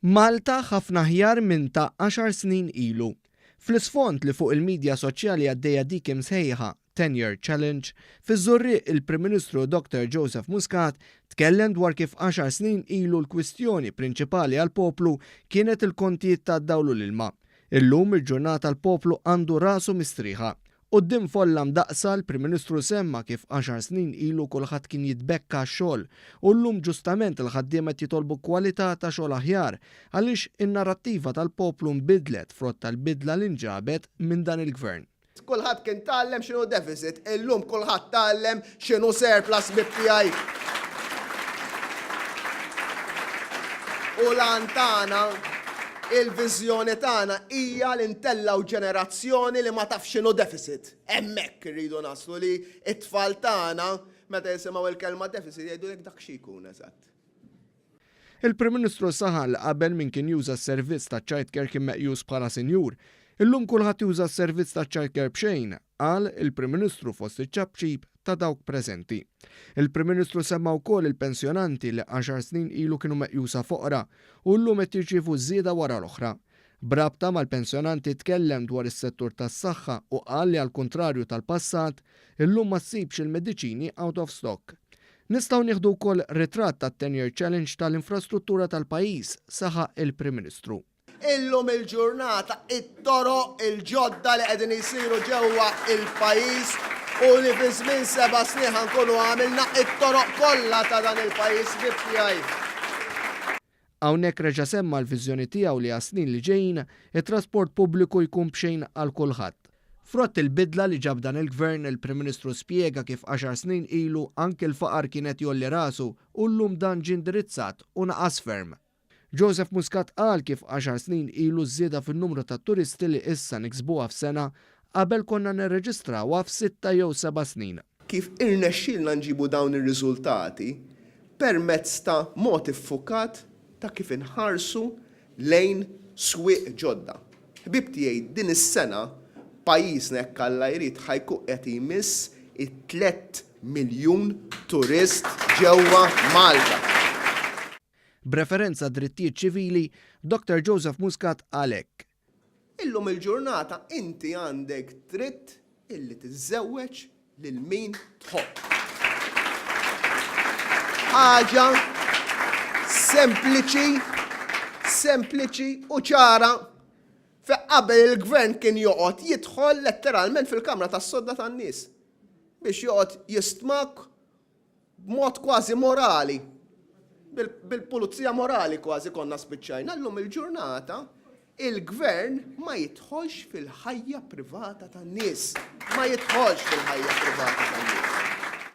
Malta ħafna aħjar minn ta' għaxar snin ilu. Fl-isfond li fuq il-midja soċjali għaddejja dik imsejħa Ten Year Challenge, fiż-Żurrieq il-Prim Ministru Dr Joseph Muscat tkellem dwar kif għaxar snin ilu l-kwistjoni prinċipali għall-poplu kienet il-kontijiet tad-dawl u l-ilma. Illum il-ġurnata l-poplu għandu rasu mistrieħa. Quddiem folla mdaqqsa l-Prim Ministru semma kif għaxar snin ilu kulħadd kien jitbekka għax-xogħol u llum ġustament il-ħaddiema qed jitolbu kwalità ta' xogħol aħjar għaliex in-narrattiva tal-poplu nbidlet frott tal-bidla li nġabet minn dan il-Gvern. Kulħadd kien tgħallem x'inhu deficit, illum kulħadd tgħallem x'inhu surplus ħbieb tiegħi. U l-għan tagħna, il-viżjoni tagħna hija li ntellgħu ġenerazzjoni li ma tafx x'inhu deficit. Hemmhekk irridu naslu li t-tfal tagħna meta jisimgħu l-kelma deficit jgħidulek dak xi jkun eżatt. Il-Prim Ministru saħaq li qabel min kien juża s-servizz taċ-child care kien meqjus bħala sinjur. Illum kulħadd juża s-servizz taċ-child care b'xejn, qal il-Prim Ministru fost iċ-ċapċip ta' dawk preżenti. Il-Prim Ministru semma wkoll il-pensjonanti li għaxar snin ilu kienu meqjusa foqra u llum qed jirċievu żieda wara l-oħra. B'rabta mal-pensjonanti tkellem dwar is-settur tas-saħħa u qal li għall-kuntrarju tal-passat, illum ma ssibx il-mediċini out of stock. Nistgħu nieħdu wkoll ritratt tat-Ten Year Challenge tal-infrastruttura tal-pajjiż, saħaq il-Prim Ministru. Illum il-ġurnata it-toroq il-ġodda li qegħdin jsiru ġewwa il-pajjiż u li fi żmien seba' snin ħa nkunu għamilna it-toroq kollha ta' dan il-pajjiż ħbieb tiegħi. Hawnhekk reġa' semma l-viżjoni tiegħu li għas-snin li ġejjin, it-trasport pubbliku jkun b'xejn għal kulħadd. Frott il-bidla li ġab dan il-Gvern, il-Prim Ministru spjega kif għaxar snin ilu anki l-faqar kien qed jgħolli rasu u llum dan ġie indirizzat u naqas ferm. Joseph Muscat qal kif għaxar snin ilu ż-żieda fin-numru ta' turisti li issa niksbuha f'sena, qabel konna nirreġistrawha f'sitta jew seba' snin. Kif irnexxielna nġibu dawn ir-riżultati permezz ta' mod iffukat ta' kif inħarsu lejn swieq ġodda. Ħbieb tiegħi din is-sena pajjiżna jekk Alla jrid ħa jkun qed jmiss it-tlett miljun turist ġewwa Malta. B'referenza għad-drittijiet ċivili, Dr Joseph Muscat qal hekk. Illum il-ġurnata inti għandek dritt illi tiżżewweġ lil min tħobb. Ħaġa sempliċi, sempliċi u ċara. Fejn qabel il-gvern kien joqgħod jidħol letteralment fil-kamra tas-sodda tan-nies biex joqgħod jistmak b'mod kważi morali, bil-pulizija morali kważi konna spiċċajna, llum il-ġurnata il-gvern ma jidħolx fil-ħajja privata tan-nies. Ma jidħolx fil-ħajja privata tan-nies.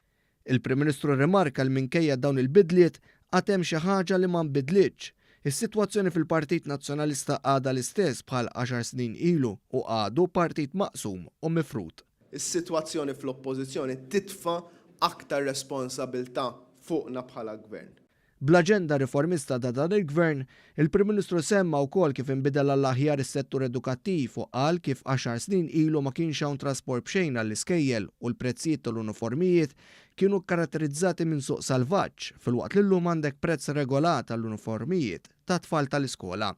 Il-Prim Ministru rrimarka li minkejja dawn il-bidliet, għad hemm xi ħaġa li ma nbidlitx. Is-sitwazzjoni fil-Partit Nazzjonalista għadha l-istess bħal għaxar snin ilu u għadu partit maqsum u mifrud. Is-sitwazzjoni fl-Oppożizzjoni titfa' aktar responsabilità fuqna bħala Gvern. Bl-aġenda riformista ta' dan il-Gvern, il-Prim Ministru semma wkoll kif inbidel għall-aħjar is-settur edukattiv u qal kif għaxar snin ilu ma kienx hawn trasport b'xejn għall-iskejjel u l-prezzijiet tal-uniformijiet kienu kkaratterizzati minn suq salvaġġ filwaqt li llum għandek prezz regolat għall-uniformijiet tat-tfal tal-iskola.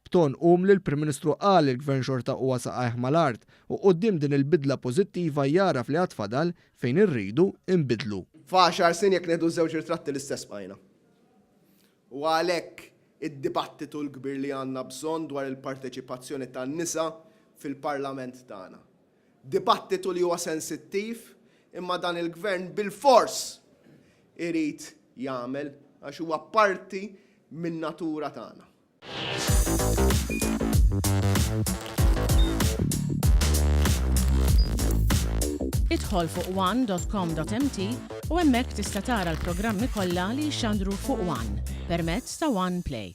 B'ton umli l-Prim Ministru qal li l-Gvern xorta huwa saqajh mal-art u quddiem din il-bidla pożittiva jagħraf li għad fadal fejn irridu nbiddlu. F'għaxar snin jekk nieħdu ż-żewġ ritratti l-istess bqajna. U għalhekk id-dibattitu l-kbir li għandna bżonn dwar il-parteċipazzjoni tan-nisa fil-Parlament tagħna. Dibattitu li huwa sensittiv imma dan il-Gvern bilfors irid jagħmel għax huwa parti min-natura tagħna. Idħol fuq one.com.mt u hemmhekk tista' tara l-programmi kollha li jixxandru fuq One permezz ta' One Play.